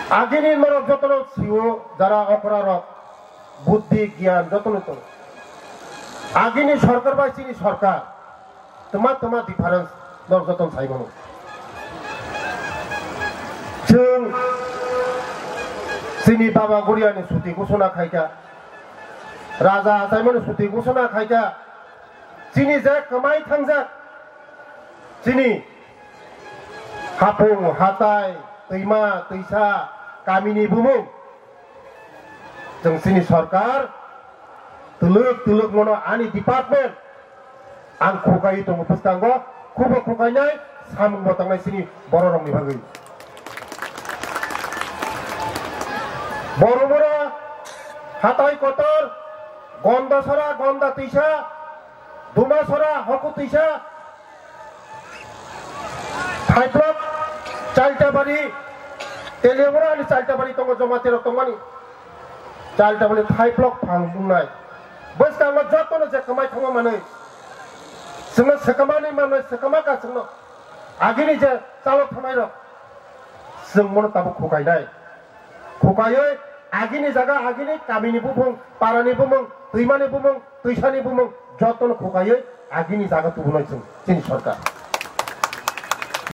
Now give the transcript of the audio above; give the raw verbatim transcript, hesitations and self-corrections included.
Agini norok jotono sio, jara okra rok, buddhi, giyan jotono tongo. Agini sorkar bai chini sorkar, tma tma difference norok jotono sai mano. Chwng chini baba guriani suti ghosona khaikha, raja achaimani suti ghosona khaikha, chini je kwmai thangjak, chini hapung, hatai, twima, twisa, kamini bumung. Chwng chini sorkar twlwk twlwk mono ani department ang khukaiwi tongo bwskango, khubo khukainai, samungbo tangnai chini bororokni bagwi. Borumura, hatai kotor, Gondasora, Gonda twisa, Dumasora, Hoku twisa, Thaiplok, Chailtabari, Teliamura ni Chailtabari tongo, Jamatirok tongmani. Chailtabari Thaiplok phang wngnai. Bwskango jotono je kwmai thangma manwi. Chwngno swkmani manwi, swkma ka chwngno. Agini je chalok thangnairok, chwng mono tabuk khukainai. Khukaiwi agini jaga, agini kamini buphung, parani bumung, twimani bumung, twisani bumung, jotono khukaiwi agini jaga tubunai chwng, chini sorkar.